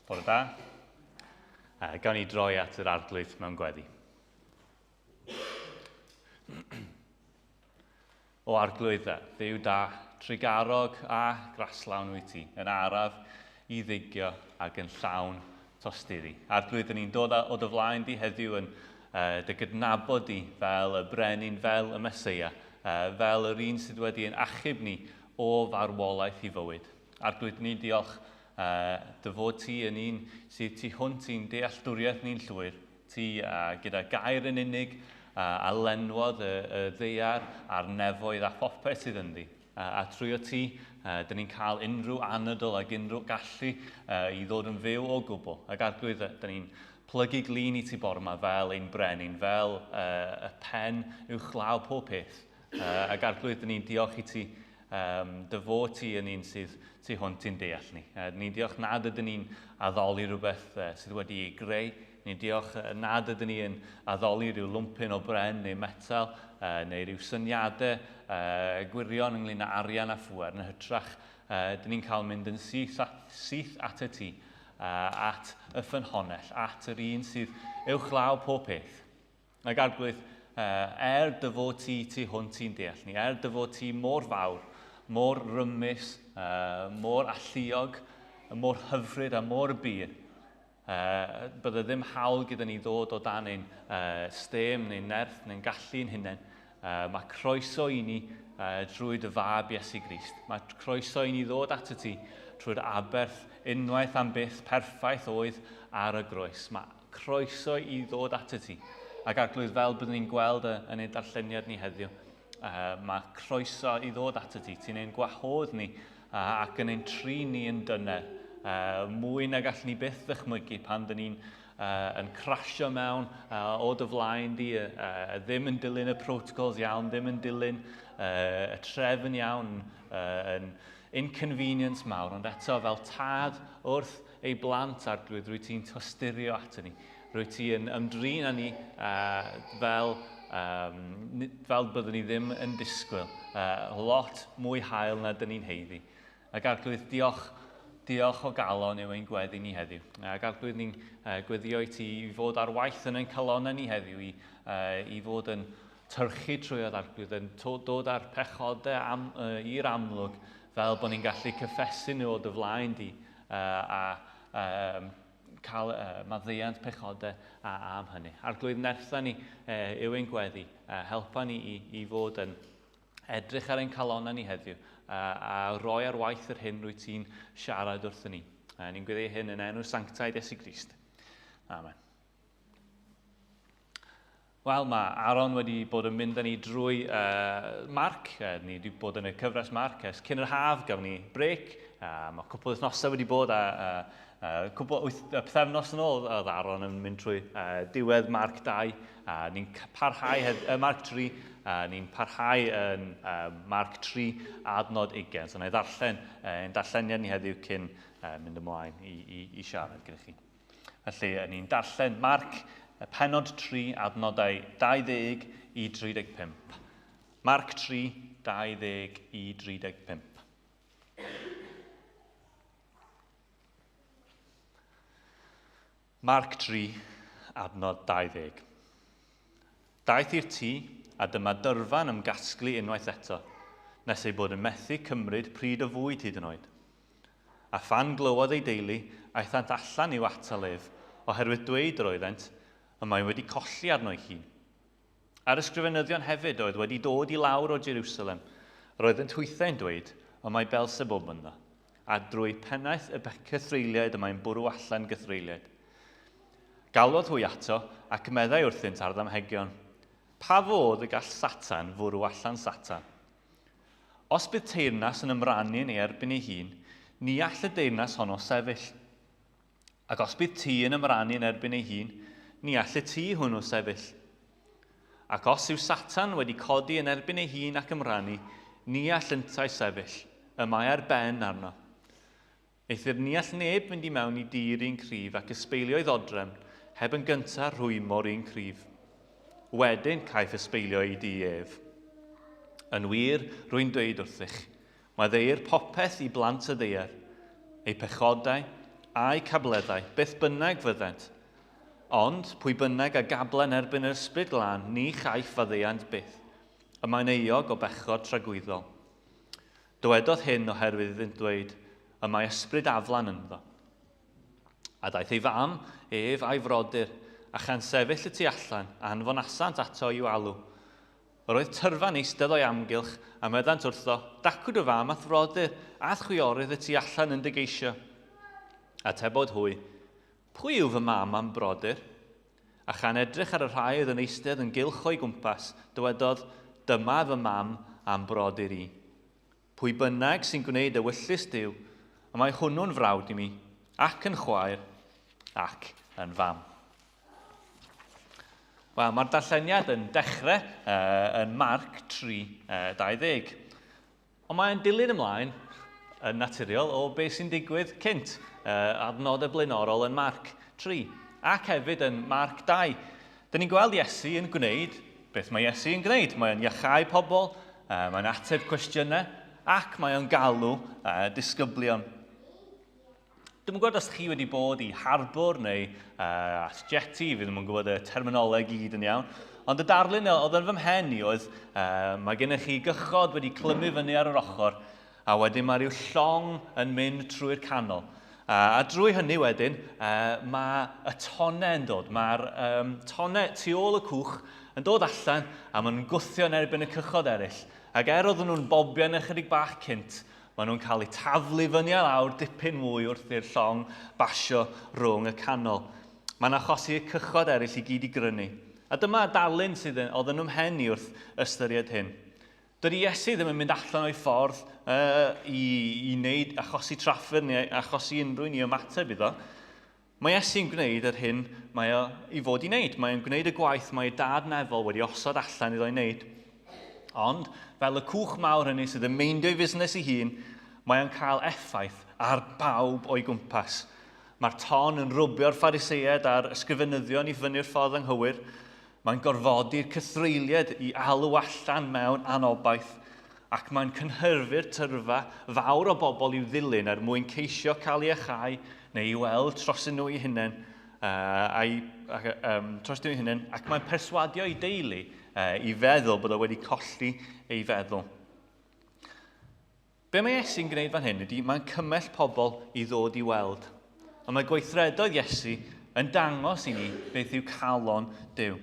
Bore da. Gawn ni droi at yr arglwydd mewn gweddi. O arglwydd, ddiw da, trugarog a graslawn wyt ti, yn araf i ddigio ac yn llawn tosturi. Arglwydd, ni'n dod o dy flaen di heddiw yn uh, dy gydnabod di fel y brenin, fel y Mesoea, uh, fel yr un sydd wedi ein achub ni o farwolaeth i fywyd. Arglwydd, ni'n diolch uh, dy fod ti yn un sydd tu hwnt i'n dealltwriaeth ni'n llwyr. Ti uh, gyda gair yn unig uh, a lenwodd y, y ddaear a'r nefoedd a phopeth sydd ynddi. Uh, a trwy o ti, uh, dyn ni'n cael unrhyw anadl ac unrhyw gallu uh, i ddod yn fyw o gwbl. Ac arglwydd, dyn ni'n plygu glin i ti bore yma fel ein brenin, fel uh, y pen uwchlaw pob peth. Uh, ac arglwydd, dyn ni'n diolch i ti um, dy fod ti yn un sydd tu hwnt i'n deall ni. Uh, ni'n diolch nad ydyn ni'n addoli rhywbeth uh, sydd wedi ei greu. Ni'n diolch nad ydyn ni yn addoli rhyw lwmpyn o bren neu metal uh, neu rhyw syniadau uh, gwirion ynglyn â arian a phŵer. Yn hytrach, uh, dyn ni'n cael mynd yn syth at, syth at y ti, uh, at y ffynhonnell, at yr un sydd uwchlaw pob peth. Ac Arglwydd, er dy fod ti tu hwnt i'n deall ni, er dy fod ti mor fawr, mor rymus, mor alluog, mor hyfryd a mor bur, bydde ddim hawl gyda ni ddod o dan ein stêm neu'n nerth neu'n gallu'n hunain. Mae croeso i ni drwy dy fab Iesu Grist. Mae croeso i ni ddod at y ti trwy'r aberth unwaith am byth perffaith oedd ar y groes. Mae Croeso i ddod atat ti. Ac Arglwydd, fel byddwn ni'n gweld yn ein darlleniad ni heddiw, uh, mae croeso i ddod atat ti. Ti'n ein gwahodd ni uh, ac yn ein trin ni yn dyner. Uh, mwy na gallwn ni byth ddychmygu pan dyn ni'n uh, yn crasio mewn uh, o dy flaen di, uh, ddim yn dilyn y protocols iawn, ddim yn dilyn uh, y trefn iawn, uh, yn inconvenience mawr, ond eto fel tad wrth ei blant, Arglwydd, rwyt ti'n tosturio ato ni. Rwyt ti yn ymdrin â ni uh, fel, um, fel byddwn ni ddim yn disgwyl. Uh, lot mwy hael na dyn ni'n heiddi. Ac Arglwydd, diolch, diolch o galon yw ein gweddi ni heddiw. Ac Arglwydd, ni'n uh, gweddio i ti i fod ar waith yn ein calonau ni heddiw, i, uh, i fod yn tyrchu trwy yr Arglwydd, yn dod â'r pechodau am, uh, i'r amlwg, fel bod ni'n gallu cyffesu nhw o dy flaen di, a um, cael uh, maddeuant pechodau a, am hynny. Arglwydd nertha ni uh, yw ein gweddi. Uh, helpa ni i, i fod yn edrych ar ein calonnau ni heddiw uh, a roi ar waith yr hyn rwy ti'n siarad wrthyn ni. Uh, ni'n gweddi hyn yn enw sanctaidd Iesu Grist. Amen. Wel, mae Aaron wedi bod yn mynd â ni drwy uh, Mark. Uh, ni wedi bod yn y cyfres Mark ers cyn yr haf, gafon ni brec. Uh, mae cwpl wythnosau wedi bod a uh, uh, cwpl wyth, uh, pythefnos yn ôl oedd Aaron yn mynd trwy uh, diwedd Mark 2. Uh, ni'n parhau hed, uh, Mark 3, uh, ni'n parhau yn uh, Mark 3 adnod 20. So, na i ddarllen uh, ein darlleniad ni heddiw cyn uh, mynd ymlaen i, i, i siarad gyda chi. Felly, ni'n darllen Marc, pennod 3, adnodau 20 i 35. Marc 3, 20 i 35. Marc 3, adnod 20. Daeth i'r tŷ, a dyma dyrfa'n ymgasglu unwaith eto, nes ei bod yn methu cymryd pryd o fwyd hyd yn oed. A phan glywodd ei deulu, aethant allan i'w atal ef, oherwydd dweud yr oeddent, Y mae wedi colli arno ei hun. A'r ysgrifenyddion hefyd oedd wedi dod i lawr o Jerusalem, yr oeddent hwythau'n dweud, Y mae Beelsebub ynddo, a drwy pennaeth y cythreuliaid y mae'n bwrw allan gythreuliaid. Galwodd hwy ato, ac meddai wrthynt ar ddamhegion, Pa fodd y gall Satan fwrw allan Satan? Os bydd teyrnas yn ymrannu yn ei erbyn ei hun, ni all y deyrnas honno sefyll. Ac os bydd tŷ yn ymrannu yn erbyn ei hun, ni all y tŷ hwnnw sefyll. Ac os yw Satan wedi codi yn erbyn ei hun ac ymrannu, ni all yntau sefyll, y mae ar ben arno. Eithr ni all neb fynd i mewn i dir un cryf ac ysbeilio'i ddodrefn heb yn gyntaf rhwymo'r un cryf. Wedyn caiff ysbeilio ei dŷ ef. Yn wir, rwy'n dweud wrthych, maddeuir popeth i blant y ddaear, eu pechodau, a'u cableddau, beth bynnag fyddent. Ond, pwy bynnag a gabla yn erbyn yr Ysbryd Glân, ni chaiff faddeuant byth. Y mae'n euog o bechod tragwyddol. Dywedodd hyn oherwydd iddynt ddweud, Y mae ysbryd aflan ynddo. A daeth ei fam, ef a'i frodyr, a chan sefyll y tu allan, anfonasant ato i'w alw. Yr oedd tyrfa'n eistedd o'i amgylch, a meddant wrtho, Dacw dy fam a'th frodyr, a'th chwiorydd y tu allan yn dy geisio. Atebodd hwy, Pwy yw fy mam a'm brodyr? A chan edrych ar y rhai oedd yn eistedd yn gylch o'i gwmpas, dywedodd, Dyma fy mam a'm brodyr i. Pwy bynnag sy'n gwneud ewyllys Duw, y mae hwnnw'n frawd i mi, ac yn chwaer, ac yn fam. Wel, mae'r darlleniad yn dechrau yn Marc 3, 20. Ond mae'n dilyn ymlaen yn naturiol o beth sy'n digwydd cynt, adnodau blaenorol yn Marc 3 ac hefyd yn Marc 2. Dyn ni'n gweld Iesu yn gwneud beth mae Iesu yn gwneud. Mae'n iachau pobl, mae'n ateb cwestiynau ac mae o'n galw disgyblion. Dwi'm yn gwybod os chi wedi bod i harbwr neu at jetty, fi ddim yn gwybod y terminoleg i gyd yn iawn. Ond y darlun oedd yn fy mhen i oedd, mae gennych chi gychod wedi clymu fyny ar yr ochr, a wedyn mae rhyw llong yn mynd trwy'r canol. A drwy hynny wedyn, mae y tonnau yn dod. Mae'r um, tonnau tu ôl y cwch yn dod allan a maen nhw'n gwthio yn erbyn y cychod eraill. Ac er oedden nhw'n bobian ychydig bach cynt, Maen nhw'n cael eu taflu fyny a lawr dipyn mwy wrth i'r llong basio rhwng y canol. Mae'n achosi y cychod eraill i gyd i grynu. A dyma darlun sydd yn, oedd yn ymhen i wrth ystyried hyn. Dydy Iesu ddim yn mynd allan o'i ffordd uh, i, i wneud achosi trafferth neu achosi unrhyw un i ymateb iddo. Mae Iesu'n gwneud yr hyn mae o i fod i wneud. Mae o'n gwneud y gwaith mae ei dad nefol wedi osod allan iddo'i wneud. Ond, fel y cwch mawr hynny sydd yn meindio ei fusnes ei hun, mae o'n cael effaith ar bawb o'i gwmpas. Mae'r ton yn rwbio'r Phariseaid a'r ysgrifenyddion i fyny'r ffordd anghywir. Mae'n gorfodi'r cythreuliaid i alw allan mewn anobaith, ac mae'n cynhyrfu'r tyrfa fawr o bobl i'w ddilyn er mwyn ceisio cael ei iachau neu i weld trosyn nhw eu hunain, uh, a'i, um, trosyn nhw eu hunain, ac mae'n perswadio ei deulu uh, i feddwl bod o wedi colli ei feddwl. Be mae Iesu'n gwneud fan hyn ydy mae'n cymell pobl i ddod i weld. Ond mae gweithredoedd Iesu yn dangos i ni beth yw calon Duw.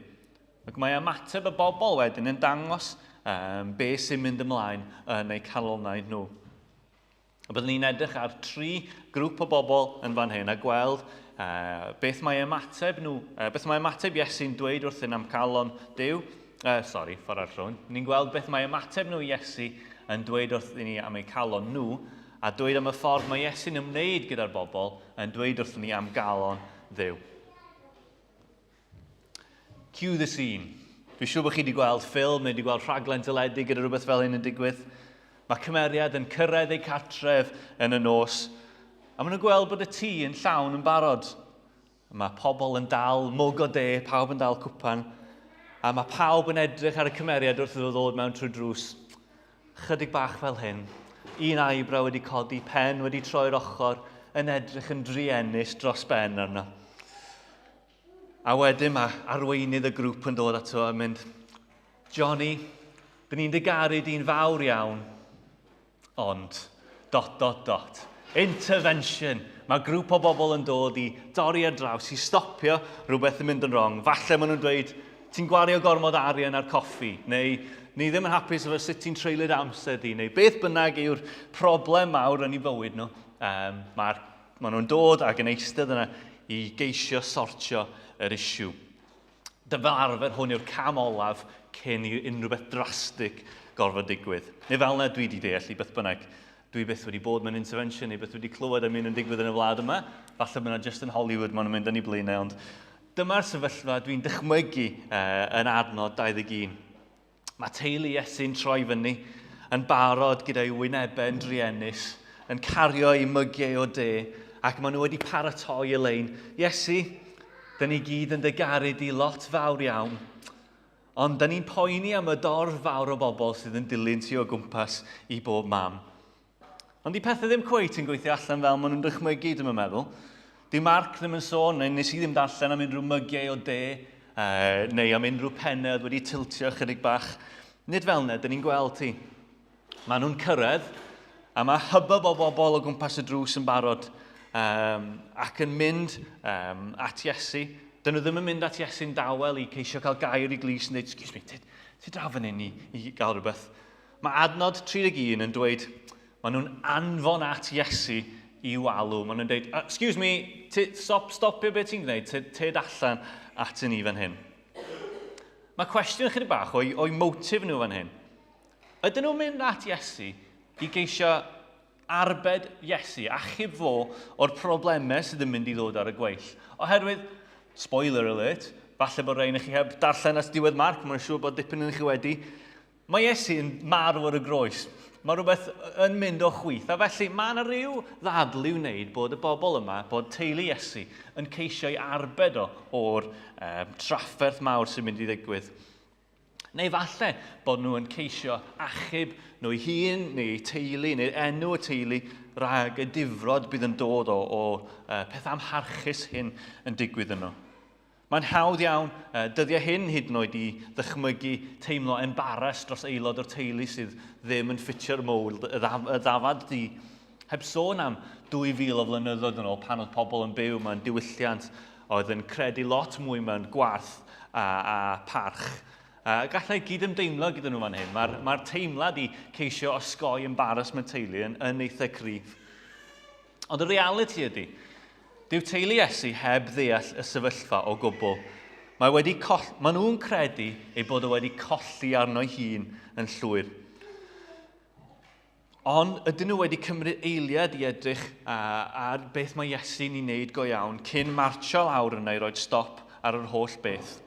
Ac mae ymateb y bobl wedyn yn dangos um, be sy'n mynd ymlaen yn eu calonnau nhw. A byddwn ni'n edrych ar tri grŵp o bobl yn fan hyn a gweld uh, beth mae ymateb nhw, uh, beth mae ymateb Iesu'n dweud wrthyn am calon Duw, Uh, sori, ffordd ar rhwng. Ni'n gweld beth mae ymateb nhw i Iesu yn dweud wrthyn ni am eu calon nhw, a dweud am y ffordd mae Iesu'n ymwneud gyda'r bobl yn dweud wrthyn ni am galon Dduw. Cue the scene. Dwi'n siŵr bod chi wedi gweld ffilm neu wedi gweld rhaglen teledu gyda rhywbeth fel hyn yn digwydd. Mae cymeriad yn cyrraedd eu cartref yn y nos, a maen nhw'n gweld bod y tŷ yn llawn yn barod. Mae pobl yn dal mwg o de, pawb yn dal cwpan, a mae pawb yn edrych ar y cymeriad wrth iddo ddod mewn trwy drws. Chydig bach fel hyn. Un eyebrow wedi codi, pen wedi troi'r ochr, yn edrych yn druenus dros ben arno. A wedyn mae arweinydd y grŵp yn dod ato a mynd, Johnny, dyn ni'n dy garu di'n fawr iawn, Ond, dot, dot, dot. Intervention! Mae grŵp o bobl yn dod i dorri ar draws, i stopio rhywbeth yn mynd yn wrong. Falle maen nhw'n dweud, ti'n gwario gormod o arian ar coffi, neu ni ddim yn hapus efo sut ti'n treulio'r amser di, neu beth bynnag yw'r problem mawr yn eu bywyd nhw. Um, Mae'r, maen nhw'n dod ac yn eistedd yna i geisio sortio yr issue. Dy fel arfer hwn yw'r cam olaf cyn i unrhyw beth drastig gorfod digwydd. Neu fel yna dwi wedi deall i beth bynnag. Dwi byth wedi bod mewn intervention neu byth wedi clywed am un yn digwydd yn y wlad yma. Falle bod yna just yn Hollywood maen nhw'n mynd yn ei blaenau, ond dyma'r sefyllfa dwi'n dychmygu uh, yn adnod 21. Mae teulu Iesu'n troi fyny, yn barod gyda'i wynebau yn druenus, yn cario eu mygiau o de, ac maen nhw wedi paratoi y lein. Iesu, dyn ni gyd yn dy garu di lot fawr iawn, ond dyn ni'n poeni am y dorf fawr o bobl sydd yn dilyn ti o gwmpas i bob mam. Ond di pethau ddim cweit yn gweithio allan fel maen nhw'n dychmygu, dwi'n meddwl. Dyw Mark ddim yn sôn, neu nes i ddim darllen am unrhyw mygiau o de, neu am unrhyw pennau oedd wedi tiltio chydig bach. Nid fel yna, dyn ni'n gweld ti. Maen nhw'n cyrraedd, a mae hybab o bobl o gwmpas y drws yn barod, ac yn mynd at Iesu. Dyn nhw ddim yn mynd at Iesu'n dawel i ceisio cael gair i glus yn dweud, excuse me, ti, ti draw fan hyn i, i gael rhywbeth. Mae adnod 31 yn dweud, maen nhw'n anfon at Iesu i'w alw. Maen nhw'n dweud, excuse me, ti, stop, stopio beth ti'n gwneud, tyd allan at ni fan hyn. Mae cwestiwn chydig bach o'i, o'i motif nhw fan hyn. Ydyn nhw'n mynd at Iesu i geisio arbed Iesu, achub fo o'r problemau sydd yn mynd i ddod ar y gweill? Oherwydd, spoiler alert, falle bod rhain i chi heb darllen at diwedd Mark, mae'n siŵr bod dipyn yn chi wedi. Mae Iesu yn marw ar y groes. Mae rhywbeth yn mynd o chwith. A felly mae yna rhyw ddadl i'w wneud bod y bobl yma, bod teulu Iesu yn ceisio ei arbed o o'r um, trafferth mawr sy'n mynd i ddigwydd. Neu falle bod nhw yn ceisio achub nhw eu hun, neu eu teulu, neu enw y teulu, rhag y difrod bydd yn dod o, o uh, peth amharchus hyn yn digwydd yno. Mae'n hawdd iawn uh, dyddiau hyn hyd yn oed i ddychmygu teimlo embaras dros aelod o'r teulu sydd ddim yn ffitio'r mold, y, ddaf, y ddafad di. Heb sôn am 2,000 o flynyddoedd yn ôl pan oedd pobl yn byw mewn diwylliant oedd yn credu lot mwy mewn gwarth a, a parch. A gallai gyd-ymdeimlo gyda nhw fan hyn. Mae'r mae teimlad i ceisio osgoi embarrassment teulu yn, yn eitha cryf. Ond y realiti ydy, dyw teulu Iesu heb ddeall y sefyllfa o gwbl. Mae wedi coll... Maen nhw'n credu ei bod o wedi colli arno'i hun yn llwyr. Ond ydyn nhw wedi cymryd eiliad i edrych ar beth mae Iesu'n ei wneud go iawn cyn martsio lawr yna i roi stop ar yr holl beth?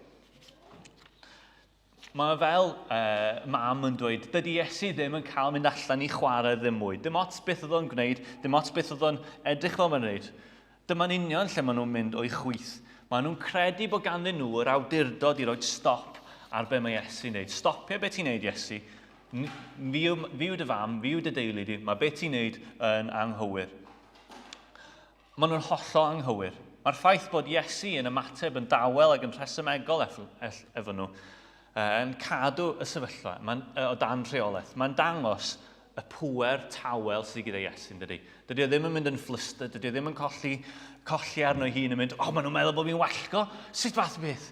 Mae fel uh, mam yn dweud, dydy Iesu ddim yn cael mynd allan i chwarae ddim mwy. Dim ots beth oedd o'n gwneud, dim ots beth oedd o'n edrych fel mae'n gwneud. Dyma'n union lle maen nhw'n mynd o'i chwith. Maen nhw'n credu bod ganddyn nhw yr awdurdod i roi stop ar be mae Iesu'n wneud. Stopio beth ti'n wneud, Iesu. Fi yw, fi yw dy fam, fi yw dy deulu di, mae beth ti'n wneud yn anghywir. Maen nhw'n hollol anghywir. Mae'r ffaith bod Iesu yn ymateb yn dawel ac yn rhesymegol efo nhw yn cadw y sefyllfa mae'n, o dan rheolaeth. Mae'n dangos y pŵer tawel sydd gyda Iesu, yn dydy? Dydy o ddim yn mynd yn fluster, dydy o ddim yn colli, colli arno ei hun yn mynd, o, oh, maen nhw'n meddwl bod fi'n wallgo, sut fath o beth?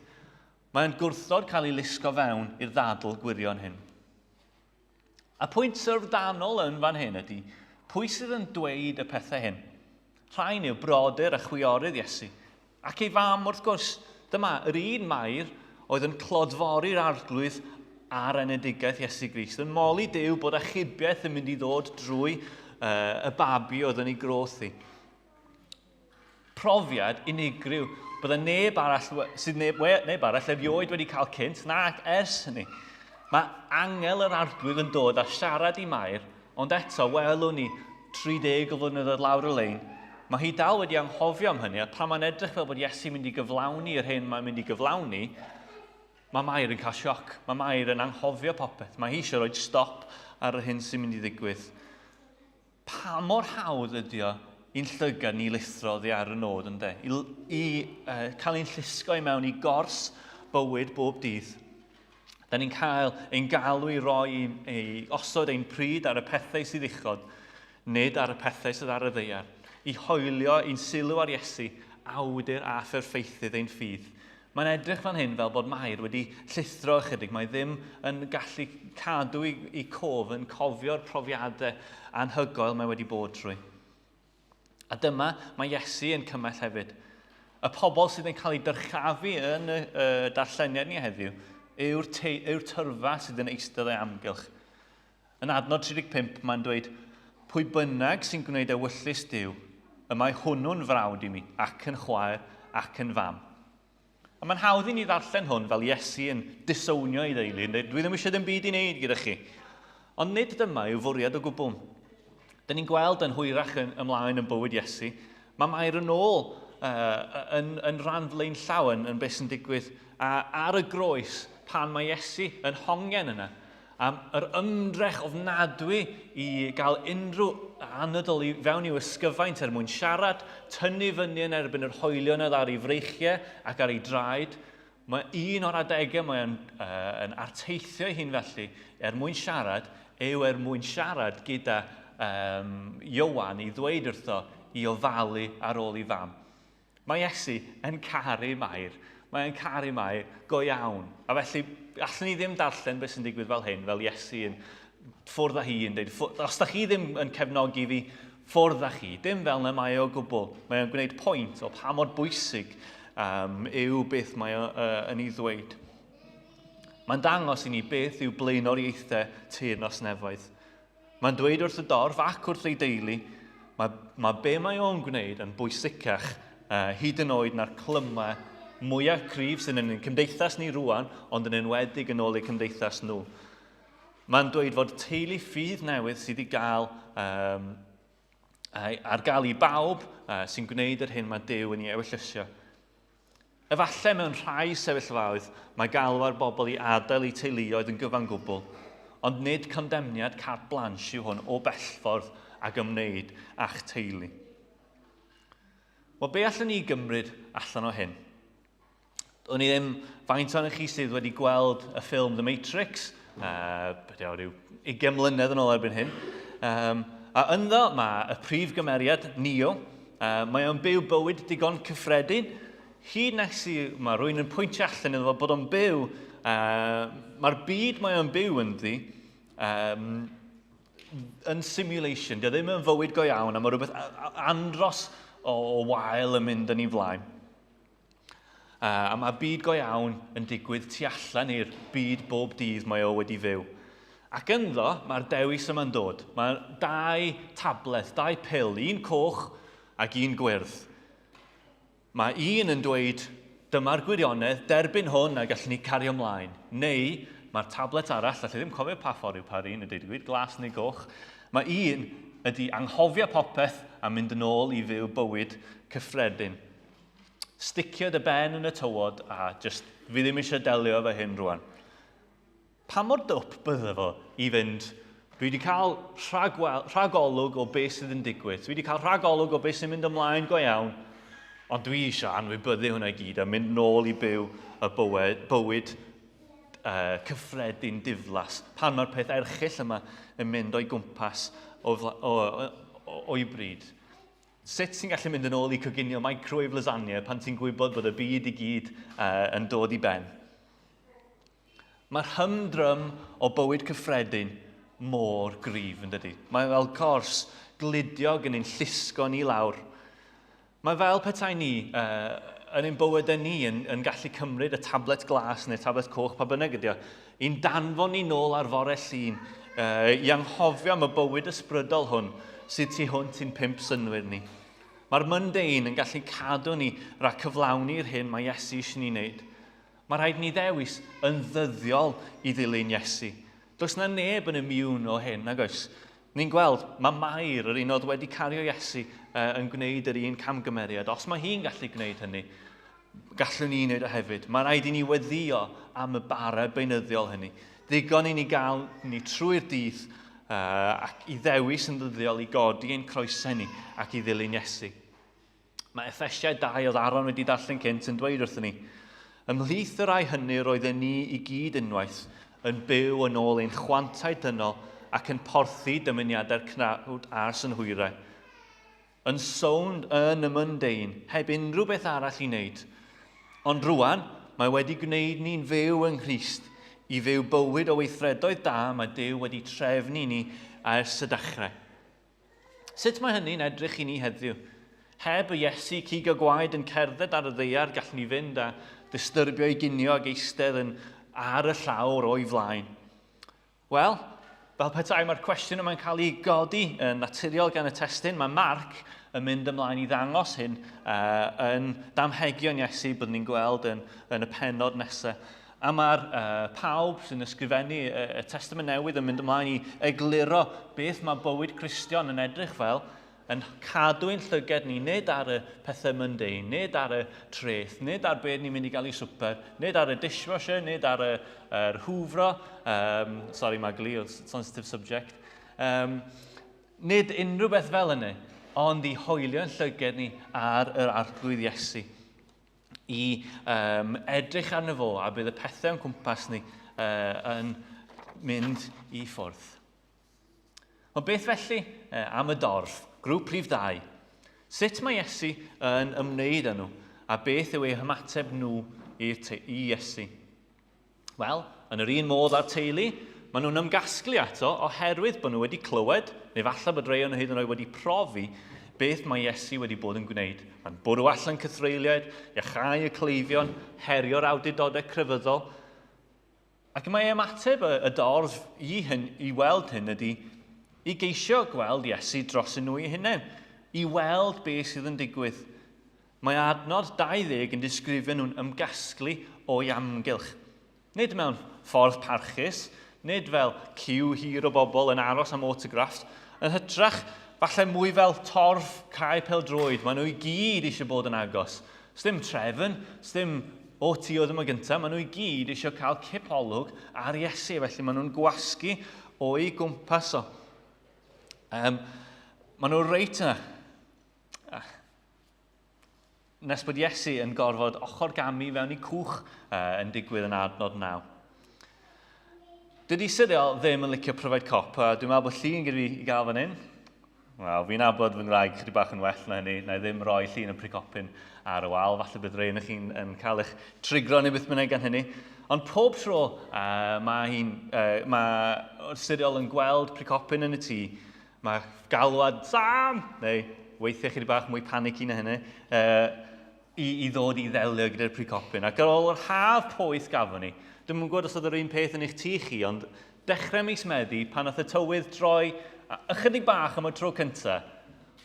Mae'n gwrthod cael ei lusgo fewn i'r ddadl gwirion hyn. A pwynt syfrdanol yn fan hyn ydy, pwy sydd yn dweud y pethau hyn? Rhain yw brodyr a chwiorydd Iesu, ac ei fam wrth gwrs. Dyma yr un Mair oedd yn clodfori'r arglwydd ar enedigaeth Iesu Grist, yn moli Duw bod achubiaeth yn mynd i ddod drwy uh, y babi oedd yn ei groth hi. Profiad unigryw. Bydde neb arall, sydd neb, we, neb arall erioed wedi cael cynt, nac ers hynny. Mae angel yr arglwydd yn dod a siarad i Mair, ond eto, welwn ni 30 o flynyddoedd lawr y lein, mae hi dal wedi anghofio am hynny, a pan mae'n edrych fel bod Iesu'n mynd i gyflawni yr hyn mae'n mynd i gyflawni, mae Mair yn cael sioc. Mae Mair yn anghofio popeth. Mae hi eisiau rhoi stop ar yr hyn sy'n mynd i ddigwydd. Pa mor hawdd ydy o i'n llygad ni lithro oddi ar y nod, ynde? I, i uh, cael ein llusgo i mewn i gors bywyd bob dydd. Da ni'n cael ein galw i roi, i, i osod ein pryd ar y pethau sydd uchod, nid ar y pethau sydd ar y ddeiar. I hoelio ein sylw ar Iesu, awdur a pherffeithydd ein ffydd. Mae'n edrych fan hyn fel bod Mair wedi llithro ychydig. Mae ddim yn gallu cadw i, i cof, yn cofio'r profiadau anhygoel mae wedi bod trwy. A dyma mae Iesu yn cymell hefyd. Y pobl sydd yn cael eu dyrchafu yn y, y darlleniad ni heddiw yw'r, te, yw'r tyrfa sydd yn eistedd o'i amgylch. Yn adnod 35 mae'n dweud, Pwy bynnag sy'n gwneud ewyllys Duw, y mae hwnnw'n frawd i mi, ac yn chwaer, ac yn fam. A mae'n hawdd i ni ddarllen hwn fel Iesu yn disownio ei ddeulu, yn dweud, dwi ddim eisiau ddim byd i wneud gyda chi. Ond nid dyma yw fwriad o gwbl. Dyn ni'n gweld yn hwyrach yn, ymlaen yn bywyd Iesu, mae Mair yn ôl uh, yn, yn rhan flaenllaw yn, yn beth sy'n digwydd. A ar y groes, pan mae Iesu yn hongen yna, Am yr ymdrech ofnadwy i gael unrhyw anadl i fewn i'w ysgyfaint er mwyn siarad, tynnu fyny yn erbyn yr hoelion oedd ar ei freichiau ac ar ei draed. Mae un o'r adegau mae o'n yn arteithio ei hun felly er mwyn siarad yw er mwyn siarad gyda um, Iowan i ddweud wrtho i ofalu ar ôl ei fam. Mae Iesu yn caru Mair. Mae e'n caru Mair go iawn. A felly, allwn ni ddim darllen beth sy'n digwydd fel hyn, fel Iesu yn ffwrdd â hi yn dweud, os da chi ddim yn cefnogi fi, ffwrdd â chi. Dim fel yna mae o gwbl. Mae o'n gwneud pwynt o pa mor bwysig um, yw beth mae o yn ei ddweud. Mae'n dangos i ni beth yw blaenoriaethau teyrnas nefoedd. Mae'n dweud wrth y dorf ac wrth ei deulu, mae, mae be mae o'n gwneud yn bwysicach uh, hyd yn oed na'r clymau mwyaf cryf sy'n yn ein cymdeithas ni rwan, ond yn enwedig yn ôl eu cymdeithas nhw. Mae'n dweud fod teulu ffydd newydd sydd i gael um, ar gael i bawb uh, sy'n gwneud yr hyn mae Duw yn ei ewyllysio. Efallai mewn rhai sefyllfaoedd mae galw ar bobl i adael eu teuluoedd yn gyfan gwbl, ond nid condemniad carte blanche yw hwn o bellffordd ag ymwneud â'ch teulu. Wel, be allwn ni gymryd allan o hyn? O'n i ddim faint ohonoch chi sydd wedi gweld y ffilm The Matrix, beth yw, rhyw 20 mlynedd yn ôl erbyn hyn. Um, a ynddo mae y prif gymeriad, Neo, mae o'n byw bywyd digon cyffredin, hyd nes i, mae rhywun yn pwyntio allan iddo fo bod o'n byw, mae'r byd mae o'n byw ynddi, um, yn simulation, dio ddim yn fywyd go iawn, a mae rhywbeth andros o, o wael yn mynd yn ei flaen. A mae byd go iawn yn digwydd tu allan i'r byd bob dydd mae o wedi fyw. Ac ynddo, mae'r dewis yma'n dod. Mae dau tabled, dau pil, un coch ac un gwyrdd. Mae un yn dweud, dyma'r gwirionedd, derbyn hwn a gallwn ni cario ymlaen. Neu, mae'r tablet arall, allai ddim cofio pa ffordd yw pa'r un, y dweud y gwir, glas neu goch. Mae un ydy anghofio popeth a mynd yn ôl i fyw bywyd cyffredin. Sticio dy ben yn y tywod a just, fi ddim eisiau delio efo hyn rwan. Pa mor dwp bydde fo i fynd, dwi wedi cael rhagwel, rhagolwg o beth sydd yn digwydd, dwi wedi cael rhagolwg o beth sy'n mynd ymlaen go iawn, ond dwi eisiau anwybyddu hwnna i gyd a mynd nôl i byw y bywyd, bywyd cyffredin diflas, pan mae'r peth erchyll yma yn mynd o'i gwmpas o, o, o, o'i bryd. Sut ti'n gallu mynd yn ôl i coginio microwave lasagna pan ti'n gwybod bod y byd i gyd uh, yn dod i ben? Mae'r hymdrym o bywyd cyffredin mor gryf yn dydy. Mae fel cors gludiog yn ein llusgo ni lawr. Mae fel petai ni uh, yn ein bywydau ni yn, yn gallu cymryd y tablet glas neu tablet coch, pa bynnag ydy o, i'n danfon ni nôl ar fore Llun, uh, i anghofio am y bywyd ysbrydol hwn sydd tu hwnt i'n pump synnwyr ni. Mae'r mundane yn gallu cadw ni rhag cyflawni'r hyn mae Iesu eisiau ni wneud. Mae rhaid ni ddewis yn ddyddiol i ddilyn Iesu. Does na neb yn immune o hyn, nag oes? Ni'n gweld, mae Mair, yr un oedd wedi cario Iesu, uh, yn gwneud yr un camgymeriad. Os mae hi'n gallu gwneud hynny, Gallwn ni wneud o hefyd. Mae rhaid i ni weddio am y bara beunyddiol hynny. Ddigon i ni gael ni trwy'r dydd uh, ac i ddewis yn ddyddiol i godi ein croesau ni ac i ddilyn Iesu. Mae Effesiau 2 oedd Aaron wedi darllen cynt yn dweud wrthyn ni, Ymhlith y rhai hynny roedden ni i gyd unwaith yn byw yn ôl ein chwantau dynol ac yn porthi dymuniadau'r cnawd a'r synhwyrau. Yn sownd yn y mundane, heb unrhyw beth arall i wneud. Ond rwan, mae wedi gwneud ni'n fyw yng Nghrist, i fyw bywyd o weithredoedd da mae Duw wedi trefnu i ni ers y dechrau. Sut mae hynny'n edrych i ni heddiw? Heb y Iesu cig a gwaed yn cerdded ar y ddaear, gallwn ni fynd a distyrbio ei ginio ac eistedd yn ar y llawr o'i flaen. Wel, fel petai mae'r cwestiwn yma'n cael ei godi yn naturiol gan y testun, mae Marc yn mynd ymlaen i ddangos hyn uh, yn damhegion Iesu, byddwn ni'n gweld yn, yn y penod nesaf. A mae'r uh, pawb sy'n ysgrifennu y, y Testament Newydd yn mynd ymlaen i egluro beth mae bywyd Cristion yn edrych fel. Yn cadw ein llyged ni nid ar y pethau mundane, nid ar y treth, nid ar beth ni'n mynd i gael i swper, nid ar y dishwasher, nid ar y, yr hwfro, um, sorry Magli, sensitive subject, um, nid unrhyw beth fel yny, ond i hoelio'n llyged ni ar yr Arglwydd Iesu i um, edrych arno fo a bydd y pethau o'n cwmpas ni uh, yn mynd i ffwrdd. Ond beth felly am y dorf, grŵp rhif 2? Sut mae Iesu yn ymwneud â nhw, a beth yw eu hymateb nhw i Iesu? Wel, yn yr un modd â'r teulu, maen nhw'n ymgasglu ato oherwydd bod nhw wedi clywed, neu falle bod rhai o'n nhw hyd yn oed wedi profi, beth mae Iesu wedi bod yn gwneud. Mae'n bwrw allan cythreuliaid, iachau y cleifion, herio'r awdurdodau crefyddol, Ac mae ymateb y, y dorf i, hyn, i weld hyn ydy i geisio gweld Iesu dros nhw eu hunain, i weld beth sydd yn digwydd. Mae adnod 20 yn disgrifio nhw'n ymgasglu o'i amgylch. Nid mewn ffordd parchus, nid fel ciw hir o bobl yn aros am autograffs, yn hytrach, falle mwy fel torf cae pêl-droed, maen nhw i gyd eisiau bod yn agos. Sdim trefn, sdim o ti oedd yma gyntaf, maen nhw i gyd eisiau cael cipolwg ar Iesu, felly maen nhw'n gwasgu o'i gwmpas o. Um, maen nhw reit yna. Ah. Nes bod Iesu yn gorfod ochr gamu fewn i cwch uh, yn digwydd yn adnod 9. Dydy Cyril ddim yn licio pryfaid cop, a dwi'n meddwl bod llun gyda fi i gael fan hyn. Wel, fi'n nabod fy ngwraig chydig bach yn well na hynny. Na i ddim roi llun y pricopyn ar y wal. Falle bydd rhai ohonoch chi'n yn cael eich trigro neu beth bynnag gan hynny. Ond pob tro uh, mae hi'n uh, mae Siriol yn gweld pricopyn yn y tŷ, mae galwad Sam! Neu weithiau chydig bach mwy panicky na hynny, uh, i, i ddod i ddelio gyda'r pricopyn. Ac ar ôl yr haf poeth gafon ni, dwi'm yn gwybod os oedd yr un peth yn eich tŷ chi, ond Dechrau mis Medi, pan nath y tywydd droi ychydig bach am y tro cynta,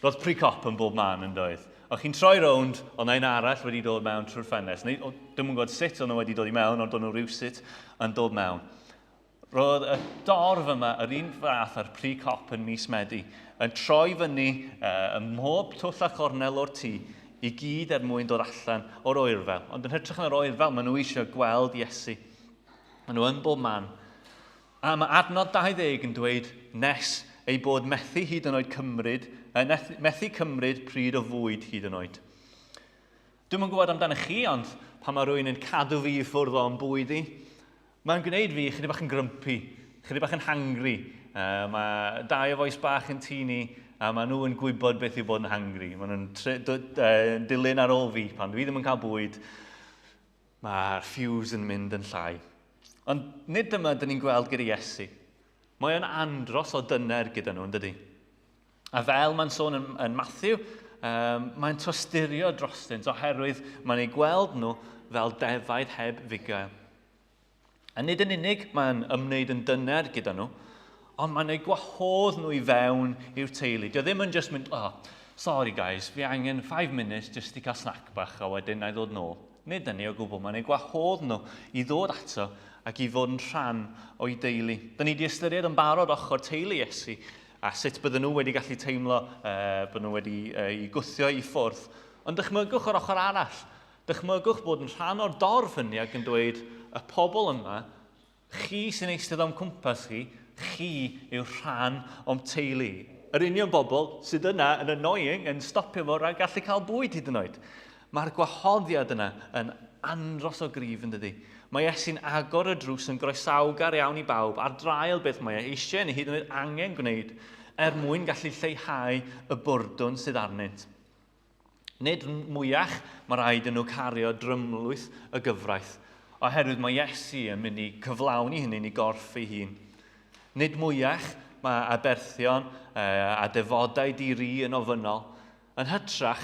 roedd pry cop yn bob man yn doedd? O'ch chi'n troi rownd, oedd 'na un arall wedi dod mewn trwy'r ffenest. Neu, o, dwi'm yn gwybod sut o'n nhw wedi dod i mewn, ond o'n nhw rywsut yn dod mewn. Roedd y dorf yma yr un fath â'r pry cop yn mis Medi, yn troi fyny uh, ym mhob twll a chornel o'r tŷ i gyd er mwyn dod allan o'r oerfel. Ond yn hytrach na'r oerfel, maen nhw eisiau gweld Iesu. Maen nhw yn bob man. A mae adnod 20 yn dweud nes ei bod methu hyd yn oed cymryd, methu cymryd pryd o fwyd hyd yn oed. Dwi'm yn gwybod amdano chi, ond pan mae rhywun yn cadw fi i ffwrdd o'n bwyd i, mae'n gwneud fi chydig bach yn grumpy, chydig bach yn hangry. Uh, mae dau o fois bach yn tŷ ni, a maen nhw yn gwybod beth yw bod yn hangry. Maen nhw'n dilyn ar ôl fi pan dwi ddim yn cael bwyd. Mae'r fuse yn mynd yn llai. Ond nid dyma dyn ni'n gweld gyda Iesu. Mae o'n andros o dyner gyda nhw, yn dydy? A fel mae'n sôn yn, yn Matthew, um, mae'n tosturio drostynt oherwydd mae'n eu gweld nhw fel defaid heb fugail. A nid yn unig mae'n ymwneud yn dyner gyda nhw, ond mae'n eu gwahodd nhw i fewn i'r teulu. Dio ddim yn just mynd, oh, sorry guys, fi angen 5 minutes just i cael snack bach a wedyn na i ddod nôl. Nid hynny o gwbl, mae'n eu gwahodd nhw i ddod ato ac i fod yn rhan o'i deulu. Da ni wedi ystyried yn barod ochr teulu Iesu a sut bydden nhw wedi gallu teimlo uh, bod nhw wedi uh, i gwthio i ffwrdd. Ond dychmygwch o'r ochr arall. Dychmygwch bod yn rhan o'r dorf hynny ac yn dweud, y pobl yma, chi sy'n eistedd o'm cwmpas chi, chi yw rhan o'm teulu. Yr union bobl sydd yna yn annoying, yn stopio fo rhag gallu cael bwyd hyd yn oed. Mae'r gwahoddiad yna yn andros o gryf yn dydy. Mae Iesu'n agor y drws yn groesawgar iawn i bawb ar draul beth mae e eisiau neu hyd yn oed angen gwneud er mwyn gallu lleihau y bwrdwn sydd arnynt. Nid mwyach mae rhaid i nhw cario drymlwyth y gyfraith, oherwydd mae Iesu yn mynd i cyflawni hynny yn ei gorff ei hun. Nid mwyach mae aberthion a defodau di-ri yn ofynnol. Yn hytrach,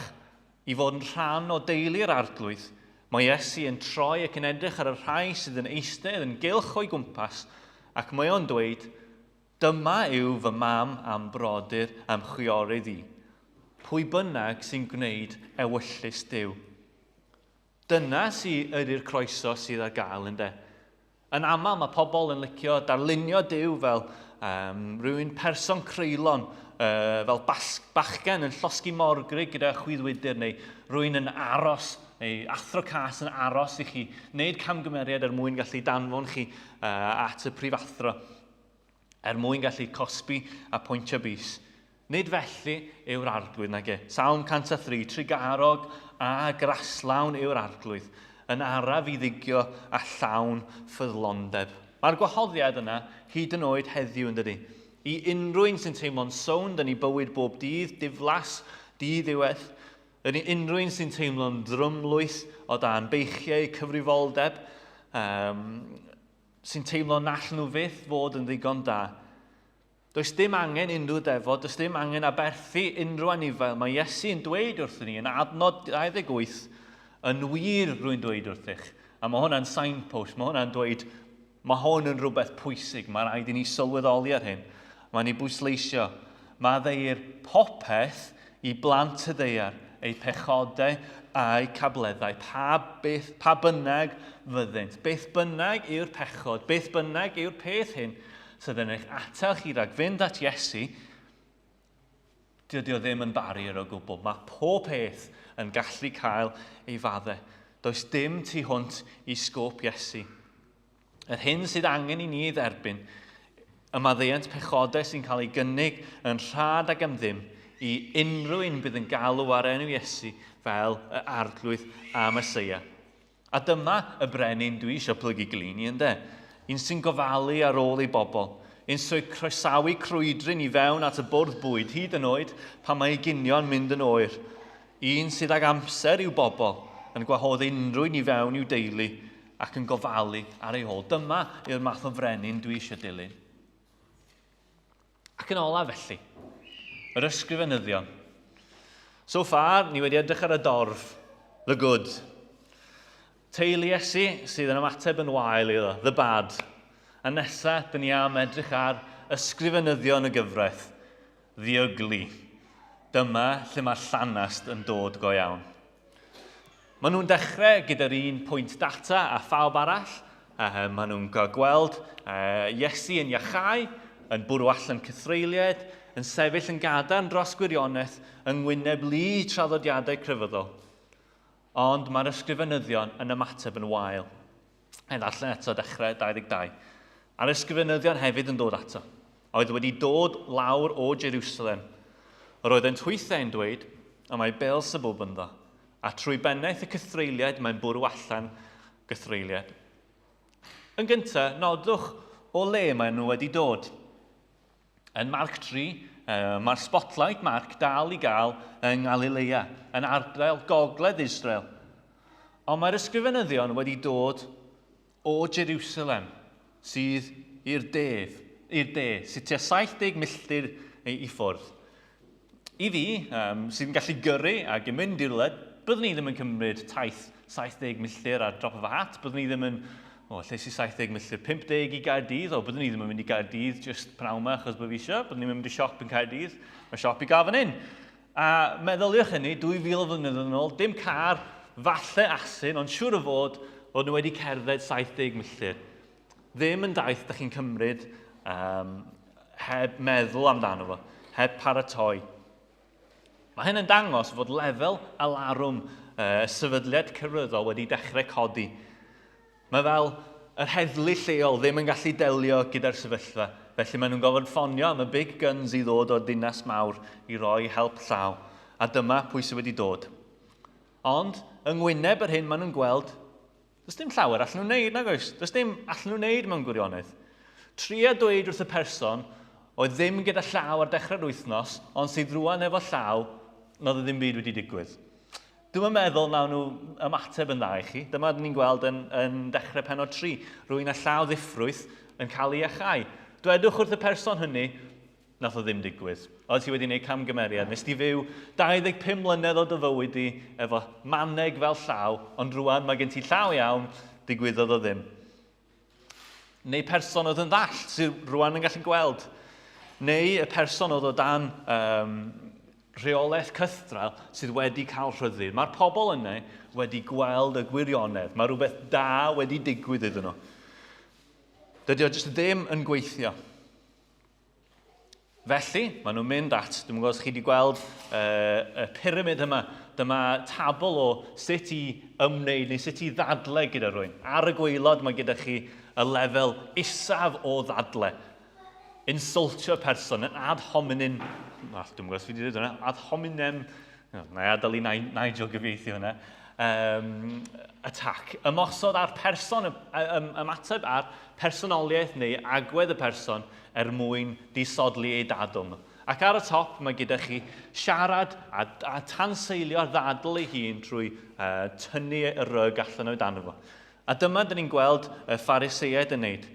i fod yn rhan o deulu'r Arglwydd, mae Iesu yn troi ac yn edrych ar y rhai sydd yn eistedd yn gylch o'i gwmpas, ac mae o'n dweud, Dyma yw fy mam a'm brodyr a'm chwiorydd i, pwy bynnag sy'n gwneud ewyllys Duw. Dyna sy ydy'r croeso sydd ar gael, ynde? Yn aml mae pobl yn licio darlunio Duw fel rhywun person creulon, fel bas, bachgen yn llosgi morgrug gyda chwyddwydr, neu rhywun yn aros, neu athro cas yn aros i chi wneud camgymeriad er mwyn gallu danfon chi at y prifathro, er mwyn gallu cosbi a pwyntio bys. Nid felly yw'r arglwydd, nage. Salm 103, trugarog a graslawn yw'r arglwydd, yn araf i ddigio a llawn ffyddlondeb. Mae'r gwahoddiad yna hyd yn oed heddiw, yn dydy? I unrhyw un sy'n teimlo'n sownd yn ei bywyd bob dydd, diflas, diddiwedd, yn i unrhyw un sy'n teimlo'n drymlwyth o dan beichiau cyfrifoldeb, um, sy'n teimlo na allan nhw fyth fod yn ddigon da, Does dim angen unrhyw defod, does dim angen aberthu unrhyw anifail. Mae Iesu yn dweud wrthyn ni yn adnod 28, yn wir rwy'n dweud wrthych. A mae hwnna'n signpost, mae hwnna'n dweud, mae hwn yn rhywbeth pwysig, mae rhaid i ni sylweddoli ar hyn. Mae'n ei bwysleisio. Mae ddeir popeth i blant y ddaear, eu pechodau a'u cableddau, pa, beth, pa bynnag fyddynt. Beth bynnag yw'r pechod, beth bynnag yw'r peth hyn, sydd yn eich atal chi rhag fynd at Iesu, dydy o ddim yn barrier o gwbl. Mae pob peth yn gallu cael ei fadde. Does dim tu hwnt i sgôp Iesu. Yr hyn sydd angen i ni ei dderbyn, y maddeuant pechodau sy'n cael ei gynnig yn rhad ac am ddim i unrhyw un bydd yn galw ar enw Iesu fel y Arglwydd a Meseia. A dyma y brenin dwi eisiau plygu glin i, ynde? Un sy'n gofalu ar ôl ei bobl. Un sy'n croesawu crwydryn i fewn at y bwrdd bwyd, hyd yn oed pan mae ei ginio'n mynd yn oer. Un sydd ag amser i'w bobl, yn gwahodd unrhyw un i fewn i'w deulu ac yn gofalu ar ei hôl. Dyma yw'r math o frenin dwi eisiau dilyn. Ac yn olaf felly, yr ysgrifenyddion. So far, ni wedi edrych ar y dorf, the good. Teulu Iesu sydd yn ymateb yn wael iddo, the bad. A nesa, dyn ni am edrych ar ysgrifenyddion y gyfraith, the ugly. Dyma lle mae'r llanast yn dod go iawn. Maen nhw'n dechrau gyda'r un pwynt data a phawb arall. Maen nhw'n cael gweld Iesu yn iachau, yn bwrw allan cythreuliaid, yn sefyll yn gadarn dros gwirionedd yng ngwyneb lu traddodiadau crefyddol. Ond mae'r ysgrifenyddion yn ymateb yn wael. Ei ddarllen eto dechrau 22. A'r ysgrifenyddion hefyd yn dod ato, a oedd wedi dod lawr o Jerusalem. Yr oeddent hwythau'n dweud, y mae Beelzebub ynddo, a trwy bennaeth y cythreuliaid mae'n bwrw allan gythreuliaid. Yn gyntaf, nodwch o le maen nhw wedi dod. Yn Marc 3, mae'r spotlight Marc dal i gael yng Ngalilea, yn ardal gogledd Israel. Ond mae'r ysgrifenyddion wedi dod o Jerusalem, sydd i'r de, i'r de, sydd tua 70 milltir i ffwrdd. I fi, um, sydd yn gallu gyrru ac yn mynd i rywle, byddwn i ddim yn cymryd taith 70 milltir ar drop of a hat, byddwn i ddim yn, o, lle sy'n 70 milltir, 50 i Gaerdydd, o, byddwn i ddim yn mynd i Gaerdydd just pnawn yma achos bod fi eisiau, byddwn i'n mynd i siop yn Caerdydd, mae siop i gael fan hyn. A meddyliwch hynny, 2000 o flynyddoedd yn ôl, dim car, falle asyn, ond siŵr o fod, fod nhw wedi cerdded 70 milltir. Ddim yn daith da chi'n cymryd um, heb meddwl amdano fo, heb paratoi. Mae hyn yn dangos fod lefel alarwm uh, sefydliad crefyddol wedi dechrau codi. Mae fel yr heddlu lleol ddim yn gallu delio gyda'r sefyllfa, felly maen nhw'n gorfod ffonio am y big guns i ddod o'r dinas mawr i roi help llaw. A dyma pwy sydd wedi dod. Ond, yng ngwyneb yr hyn maen nhw'n gweld, Does dim llawer allan nhw'n neud, nag oes? Does dim allan nhw'n neud mewn gwirionedd. Tria dweud wrth y person oedd ddim gyda llaw ar dechrau'r wythnos, ond sydd rwan efo llaw, nad oedd ddim byd wedi digwydd. Dwi'n meddwl nawn nhw ymateb yn dda i chi. Dyma ni'n gweld yn, yn dechrau penod 3. Rwy'n â llaw ddiffrwyth yn cael ei iachau. Dwedwch wrth y person hynny, Nath o ddim digwydd. Oedd ti wedi gwneud camgymeriad. Nes ti fyw 25 mlynedd o dy fywyd di efo maneg fel llaw, ond rwan mae gen ti llaw iawn, digwyddodd o ddim. Neu person oedd yn ddall, sydd rwan yn gallu gweld. Neu y person oedd o dan um, rheolaeth cythrael sydd wedi cael rhyddid. Mae'r pobl yna wedi gweld y gwirionedd. Mae rhywbeth da wedi digwydd iddyn nhw. Dydy o jyst ddim yn gweithio. Felly, maen nhw'n mynd at, dwi'n gwybod os chi wedi gweld y pyramid yma, dyma tabl o sut i ymwneud neu sut i ddadle gyda rhywun. Ar y gwaelod mae gyda chi y lefel isaf o ddadle. Insultio person, yn ad hominem, well, dwi'n gwybod os fi wedi dweud hwnna, ad hominem, na i adael i Nigel gyfieithu hwnna, attack. Ymosod ar person, ymateb ar personoliaeth neu agwedd y person er mwyn disodli ei dadl nhw. Ac ar y top mae gyda chi siarad a, a tanseilio'r ddadl ei hun trwy tynnu y ryg allan o'i dan fo. A dyma dyn ni'n gweld y Phariseaid yn neud.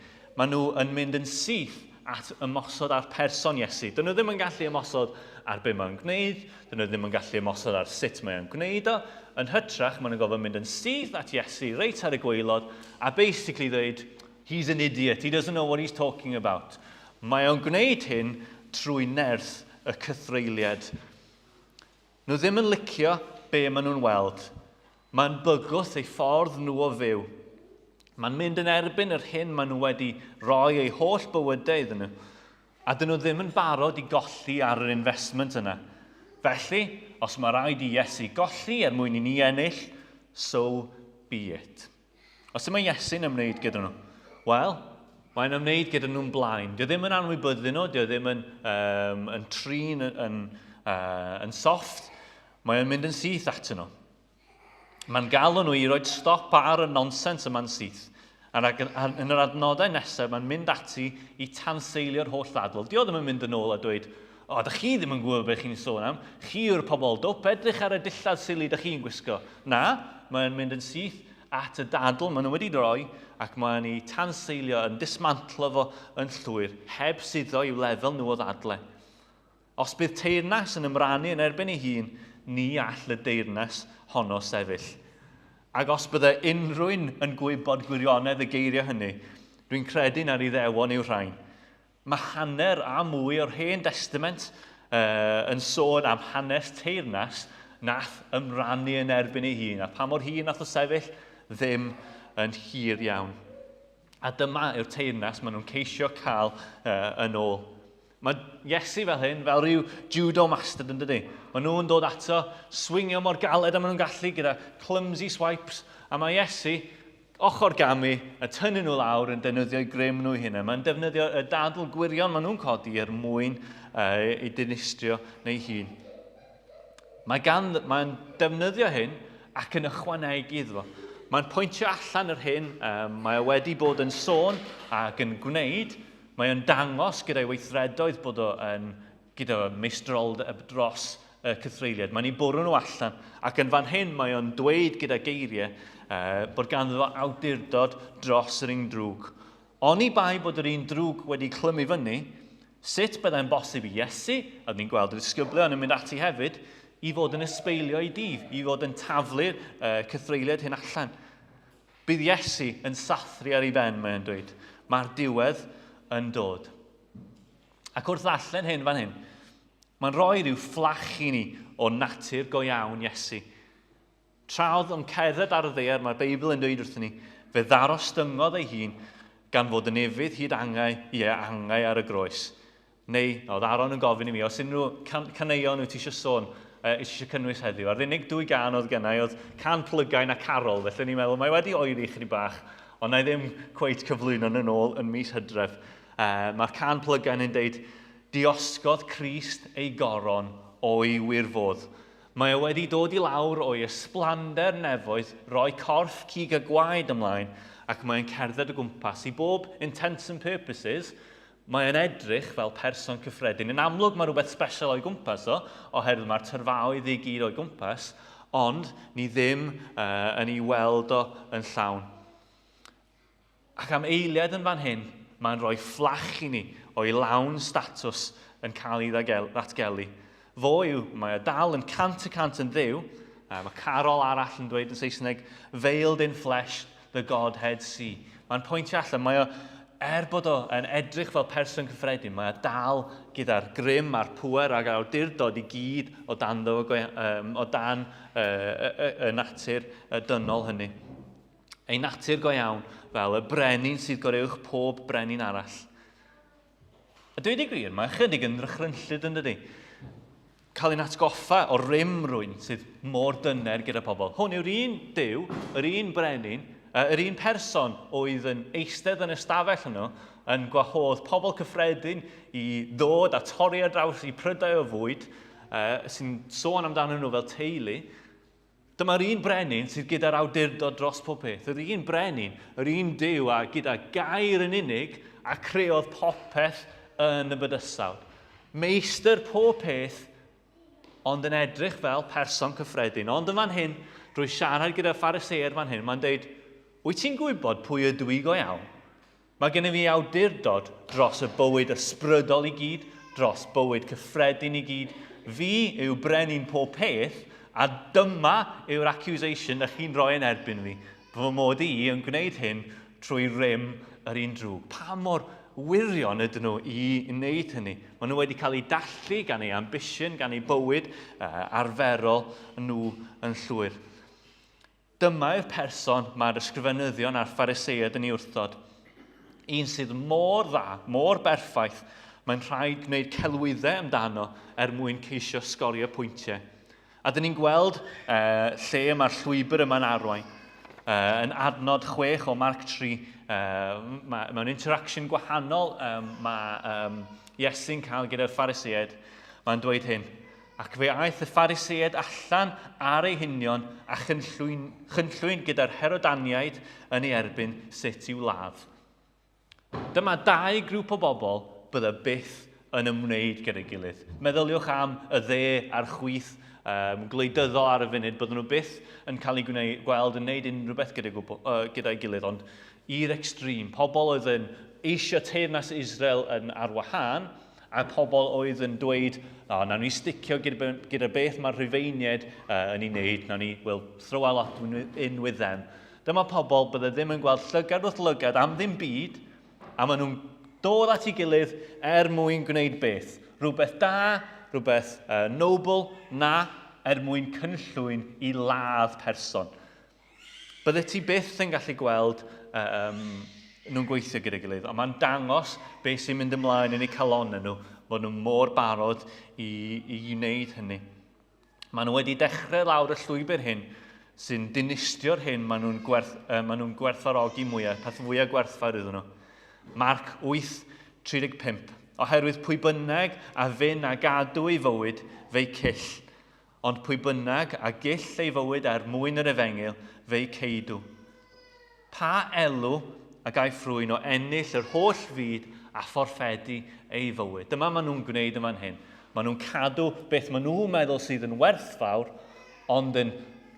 Maen nhw yn mynd yn syth at ymosod ar person Iesu. Dyn nhw ddim yn gallu ymosod ar be mae'n gwneud, dyn nhw ddim yn gallu ymosod ar sut mae'n gwneud o. Yn hytrach, maen nhw'n gofyn mynd yn syth at Iesu, reit ar y gwaelod, a basically dweud, He's an idiot, he doesn't know what he's talking about. Mae o'n gwneud hyn trwy nerth y cythreuliad. Nhw ddim yn licio be maen nhw'n weld. Mae'n bygwth eu ffordd nhw o fyw. Mae'n mynd yn erbyn yr hyn maen nhw wedi rhoi eu holl bywydau iddyn nhw. A dyn nhw ddim yn barod i golli ar yr investment yna. Felly, os mae rhaid i Iesu golli er mwyn i ni ennill, so be it. A sut mae Iesu'n ymwneud gyda nhw? Wel, mae'n ymwneud gyda nhw'n blaen. Dio ddim yn anwybyddu nhw, dio ddim yn, um, yn trin yn, yn, yn soft. Mae'n mynd yn syth atyn nhw. Mae'n galw nhw i roi stop ar y nonsens yma'n syth. Ac yn yr adnodau nesaf, mae'n mynd ati i tanseilio'r holl ddadl. Dio ddim yn mynd yn ôl a dweud, o, da chi ddim yn gwybod beth chi'n sôn am, chi yw'r pobl dwp, edrych ar y dillad sili da chi'n gwisgo. Na, mae'n mynd yn syth at y dadl maen nhw wedi roi ac mae'n ei tanseilio, yn dismantlo fo yn llwyr, heb suddo i'w lefel nhw o ddadle. Os bydd teyrnas yn ymrannu yn erbyn ei hun, ni all y deyrnas honno sefyll. Ac os bydde unrhywun yn gwybod gwirionedd y geiriau hynny, dwi'n credu na'r Iddewon yw'r rhain. Mae hanner a mwy o'r Hen Destament uh, yn sôn am hanes teyrnas nath ymrannu yn erbyn ei hun, a pa mor hir nath o sefyll, ddim yn hir iawn. A dyma yw'r teyrnas maen nhw'n ceisio cael yn ôl. Mae Iesu fel hyn, fel rhyw judo master yn dydy. Maen nhw'n dod ato, swingio mor galed a maen nhw'n gallu gyda clumsy swipes, a mae Iesu ochr gamu, y tynnu nhw lawr yn defnyddio'u grym nhw eu hunain. Mae'n defnyddio y dadl gwirion maen nhw'n codi er mwyn ei dinistrio neu hun. Mae gan, mae'n defnyddio hyn ac yn ychwanegu iddo fo. Mae'n pwyntio allan yr hyn um, mae o wedi bod yn sôn ac yn gwneud. Mae o'n dangos gyda'i weithredoedd bod o yn gyda meistrol dros y cythreuliad. Mae'n ei bwrw nhw allan, ac yn fan hyn mae o'n dweud gyda geiriau bod ganddo fo awdurdod dros yr un drwg. Oni bai bod yr un drwg wedi clymu fyny, sut byddai'n bosib i Iesu, a ni'n gweld y disgyblion yn mynd ati hefyd, i fod yn ysbeilio ei dydd, i fod yn taflu'r cythreuliad hyn allan. Bydd Iesu yn sathru ar ei ben, mae'n dweud. Mae'r diwedd yn dod. Ac wrth ddarllen hyn fan hyn, mae'n rhoi rhyw fflach i ni o natur go iawn Iesu. Tra oedd o'n cerdded ar y ddaear, mae'r Beibl yn dweud wrthyn ni, fe ddarostyngodd ei hun gan fod yn ufudd hyd angau, ie, angau ar y groes. Neu, oedd Aaron yn gofyn i mi, os unrhyw can caneuon wyt ti eisiau sôn, eisiau cynnwys heddiw. A'r unig dwy gan oedd gennau oedd can plygain a carol, felly ni'n meddwl mae wedi oeri chydig bach, ond na i ddim cweit cyflwyno nhw'n ôl yn mis Hydref. Mae'r cân plygain yn deud, Diosgodd Crist ei goron o'i wirfodd. Mae o wedi dod i lawr o'i ysblander nefoedd, roi corff, cig a gwaed ymlaen, ac mae'n cerdded o gwmpas. I bob intents and purposes, mae o'n edrych fel person cyffredin. Yn amlwg mae rhywbeth special o'i gwmpas o, oherwydd mae'r tyrfaoedd i gyd o'i gwmpas, ond ni ddim yn ei weld o yn llawn. Ac am eiliad yn fan hyn, mae'n rhoi fflach i ni o'i lawn statws yn cael ei ddatgelu. Fo yw, mae o dal yn 100% yn Dduw, mae carol arall yn dweud yn Saesneg, veiled in flesh, the Godhead see. Mae'n pwyntio allan, mae o, er bod o yn edrych fel person cyffredin, mae o dal gyda'r grym a'r pŵer a'r awdurdod i gyd o dan, o dan y, y, y, y natur y dynol hynny. Ei natur go iawn, fel y brenin sydd goruwch pob brenin arall. A dweud y gwir, mae ychydig yn ddychrynllyd yn dydy. Cael ein atgoffa o rym rwy'n sydd mor dyner gyda pobl. Hwn yw'r un Duw, yr un brenin, yr un person oedd yn eistedd yn y stafell yno yn gwahodd pobl cyffredin i ddod a torri ar draws i prydau o fwyd, sy'n sôn amdanyn nhw fel teulu. Dyma'r un brenin sydd gyda'r awdurdod dros pob peth. Yr un brenin, yr un Duw a gyda gair yn unig a creodd popeth yn y bydysawd. Meistr pob peth, ond yn edrych fel person cyffredin. Ond yn fan hyn, drwy siarad gyda'r Phariseaid fan hyn, mae'n deud, wyt ti'n gwybod pwy ydw i go iawn? Mae gennyf fi awdurdod dros y bywyd ysbrydol i gyd, dros bywyd cyffredin i gyd. Fi yw brenin pob peth, a dyma yw'r accusation ych chi'n rhoi yn erbyn fi, fy mod i yn gwneud hyn trwy rym yr un drwg. Pa mor wirion ydyn nhw i wneud hynny? Maen nhw wedi cael eu dallu gan eu ambition, gan eu bywyd arferol nhw yn llwyr. Dyma yw'r person mae'r ysgrifenyddion a'r Phariseaid yn ei wrthod. Un sydd mor dda, mor berffaith, mae'n rhaid gwneud celwyddau amdano er mwyn ceisio sgorio pwyntiau. A dyn ni'n gweld lle mae'r llwybr yma'n arwain. Yn adnod 6 o Marc 3, mae, mewn interaction gwahanol mae Iesu'n cael gyda'r Phariseaid, mae'n dweud hyn, Ac fe aeth y Phariseaid allan ar eu hunion a chynllwyn, chynllwyn gyda'r Herodaniaid yn ei erbyn sut i'w ladd. Dyma dau grŵp o bobl bydde byth yn ymwneud gyda'i gilydd. Meddyliwch am y dde a'r chwith gwleidyddol ar y funud, bydden nhw byth yn cael eu gwneud, gweld yn gwneud unrhyw beth gyda'i gwbl, gyda'i gilydd, ond i'r extreme, pobl oedd yn eisiau teyrnas Israel yn ar wahân, A pobl oedd yn dweud, o, nawn ni sticio gyda, gyda beth mae'r Rhufeiniaid yn ei wneud, nawn ni, we'll throw our lot in with them. Dyma pobl bydde ddim yn gweld llygad wrth lygad am ddim byd, a maen nhw'n dod at ei gilydd er mwyn gwneud beth? Rhywbeth da, rhywbeth noble, na, er mwyn cynllwyn i ladd person. Bydde ti byth yn gallu gweld um, nhw'n gweithio gyda'i gilydd, ond mae'n dangos beth sy'n mynd ymlaen yn eu calonnau nhw, bod nhw mor barod i, i wneud hynny. Maen nhw wedi dechrau lawr y llwybr hyn sy'n dinistrio'r hyn maen nhw'n gwerth, maen nhw'n gwerthfawrogi mwyaf, peth fwyaf gwerthfawr iddyn nhw. Marc 8, 35. Oherwydd pwy bynnag a fyn a gadw ei fywyd, fe'i cyll. Ond pwy bynnag a gyll ei fywyd er mwyn yr efengyl, fe'i ceidw. Pa elw a gaiff rhywun o ennill yr holl fyd a fforffedu ei fywyd? Dyma maen nhw'n gwneud yn fan hyn. Maen nhw'n cadw beth maen nhw'n meddwl sydd yn werthfawr, ond yn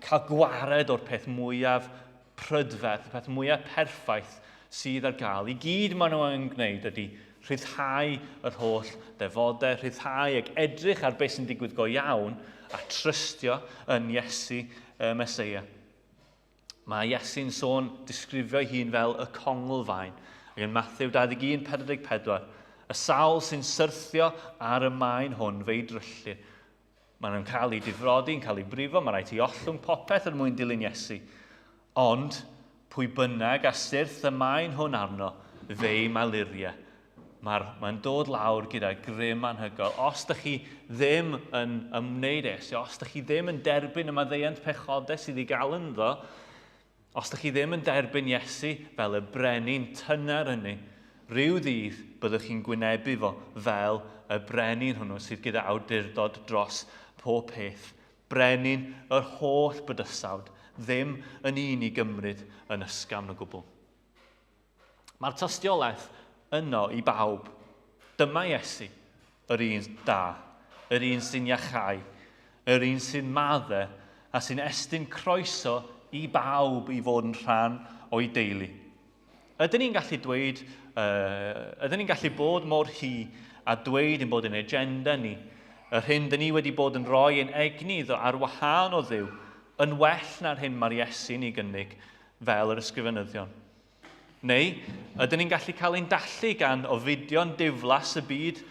cael gwared o'r peth mwyaf prydferth, y peth mwyaf perffaith sydd ar gael. I gyd maen nhw yn gwneud ydy rhyddhau yr holl defodau, rhyddhau ac edrych ar beth sy'n digwydd go iawn a trystio yn Iesu y Meseia. Mae Iesu'n sôn disgrifio ei hun fel y conglfaen. Ac yn Matthew 21, 44, y sawl sy'n syrthio ar y maen hwn fe'i dryllir. Maen nhw'n cael eu difrodi, yn cael eu brifo, mae rhaid ti ollwng popeth er mwyn dilyn Iesu. Ond, pwy bynnag a syrth y maen hwn arno, fe'i maluria. Mae'r, mae'n dod lawr gyda grym anhygoel. Os ydych chi ddim yn ymwneud Iesu, os ydych chi ddim yn derbyn y maddeuant pechodau sydd i gael ynddo, Os dych chi ddim yn derbyn Iesu fel y brenin tyner hynny, rhyw ddydd byddwch chi'n gwynebu fo fel y brenin hwnnw sydd gyda awdurdod dros pob peth. Brenin yr holl bydysawd, ddim yn un i gymryd yn ysgafn o gwbl. Mae'r tystiolaeth yno i bawb. Dyma Iesu, yr un da, yr un sy'n iachau, yr un sy'n madde a sy'n estyn croeso i bawb i fod yn rhan o'i deulu. Ydyn ni'n gallu dweud, ydyn ni'n gallu bod mor hy a dweud ein bod yn agenda ni, yr hyn dyn ni wedi bod yn rhoi ein egni iddo ar wahân o Dduw, yn well na'r hyn mae'r Iesu'n ei gynnig fel yr ysgrifenyddion? Neu, ydyn ni'n gallu cael ein dallu gan ofidion diflas y byd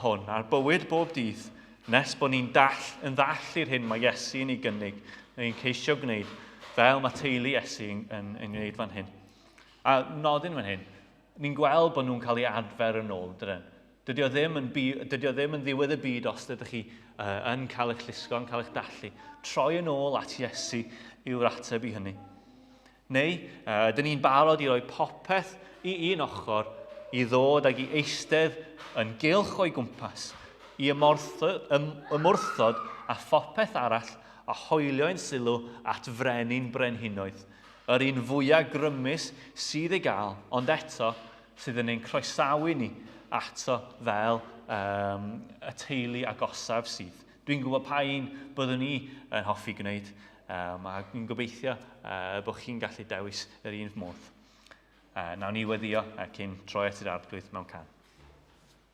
hwn a'r bywyd bob dydd, nes bod ni'n dall yn ddall i'r hyn mae Iesu yn ei gynnig, neu'n ceisio gwneud, fel mae teulu Iesu yn, yn, yn gwneud fan hyn. A nodyn fan hyn, ni'n gweld bod nhw'n cael ei adfer yn ôl, dydyn? Dydy o ddim yn, dydy o ddim yn ddiwedd y byd os ydych chi yn cael eich llusgo, yn cael eich dallu. Troi yn ôl at Iesu yw'r ateb i hynny. Neu, ydyn ni'n barod i roi popeth i un ochr i ddod ag i eistedd yn gylch o'i gwmpas, i ymwrthod, ym, ymwrthod a phopeth arall a hoelio ein sylw at frenin brenhinoedd, yr un fwyaf grymus sydd ei gael, ond eto sydd yn ein croesawu ni ato fel um, y teulu agosaf sydd. Dwi'n gwybod pa un byddwn ni yn hoffi gwneud, um, a dwi'n gobeithio bod chi'n gallu dewis yr un modd. Nawn ni weddio cyn troi at yr arglwydd mewn can.